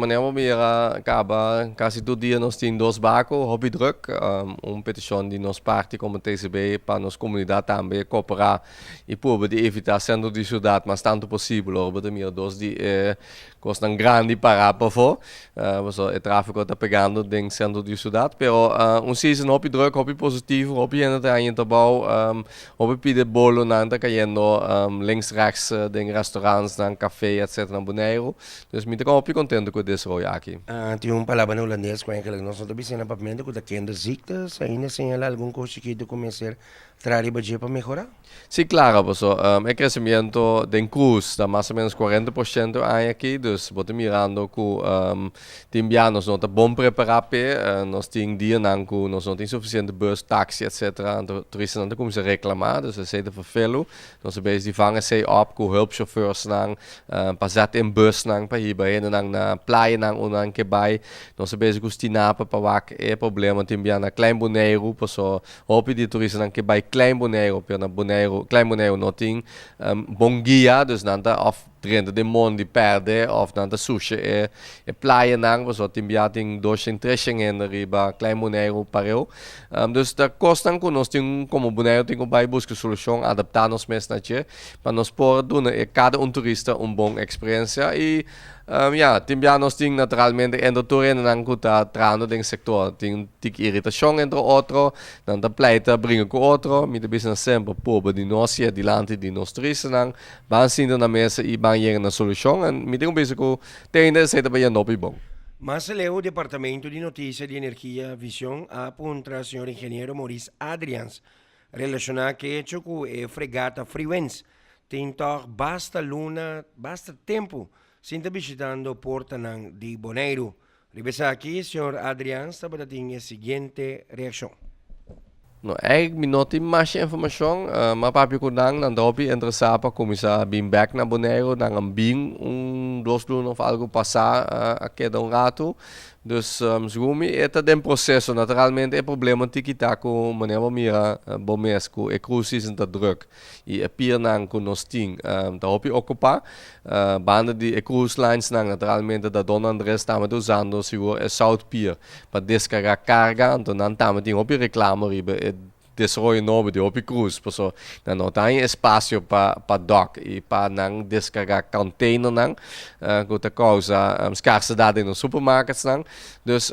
Manera bo mira kaba kasi tur dia nos tin dos barko hopi druk. Un petishon di nos parti komo TCB pa nos komunidat tambe koperá i purba di evitá sentro di siudat mas tantu posibel ora bo ta mira dos di e kosnan grandi pará pafó. Pasobra e tráfiko ta pegando den sentro di siudat. Pero un season hopi druk, hopi positivo, hopi hende ta haña trabou, hopi pida bolonan ta kayendo links rechts den restaurantnan, kafé etcetera na Boneiru. Dus mi ta kon hopi contento cu e desaroyo aki. Tin un palabra na hulandes cu eigenlijk nos no ta bisa na papiamento cu ta kinderziektes. Ainda señala algun cos chikito cu mester traha riba dje pa mehora? Si, claro, paso e crecimiento den cruise ta mas o menos 40% e aña aki, dus bo ta mirando cu tin bia nos no ta bon prepara p'e, nos tin dianan cu nos no tin suficiente bus, taxi, etcetera, anto turistanan ta cuminsa reclama, dus esey ta vervelu. Nos a bezig di vang esei op ku hulpchauffeursnan pa zet in busnan pa hiba hendenan na playanan unda nan ke bai. Nos a bezig ku Stinapa pa wak e problema tin bia na Klein Boneiru paso hopi di e turistanan ke bai Klein Boneiru pero na Boneiru Klein Boneiru no tin bon guia dus nan ta of drenta den mondi perde of nan ta susha e e playanan pasobra tin bia tin 200 300 hende riba Klein Boneiru pareu. Dus ta kosnan ku nos tin komo Boneiru tin ku bai buska solushon adaptá nos mes na dje pa nos por duna e kada un turista un bon eksperensia i ya tin bia nos tin naturalmente entre tur hendenan ku ta trahando den sektor tin tiki iritashon entre otro nan ta pleita bringa ku otro mi ta bisa nan semper purba di no hasié dilanti di nos turistanan. Ban sinta na mesa i ban yega na solushon en mi tin ku bisa ku te ainda esei ta bayendo hopi bon. Mas aleu Departamento di Noticia di Energia Vision a puntra señor Ingeniero Maurice Adrians relaciona cu e hecho cu e fregata Freewinds tin tog basta luna, basta tempo sin ta bishitando portanan di Boneiru. Riba esaki, señor Adriaans tabata tin e siguiente reaccion. No, eigenlijk mi no tin masha informacion. M'a papia cu nan, nan ta hopi interesa pa cuminsa bin bek na Boneiru. Nan a bin un dos luna of algo pasa, a keda un ratu. Dus segun mi e ta den proceso. Naturalmente e problema tin kita cu manera bo mira bo mes cu e cruise season ta druk. I e piernan ku nos tin ta hopi okupá. Banda di e cruise linesnan naturalmente ta Don Andres tambe ta usando sigur e South Pier pa deskargá karga. Anto nan tambe tin hopi reklamo riba e desaroyo nobo di hopi cruise pasobra nan no ta haña espasio pa pa dòk i pa nan deskargá kònteinernan ku ta kousa skarsedat den nos supermarketsnan. Dus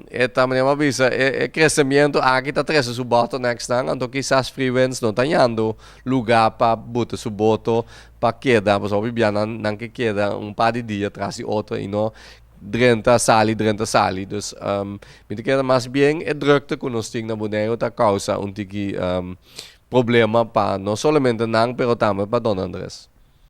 e ta manera bo a bisa e crecimiento aki ta trece su bottlenecksnan, anto kisas Freewinds no ta hallando lugar pa buta su boto pa keda, pasobra hopi bia nan nan ke keda un par di dia tras di otro y no drenta sali drenta sali. Dus mi ta kere mas bien e drukte cu nos tin na Boneiru ta causa un tiki problema pa no solamente nan pero tambe pa Don Andres.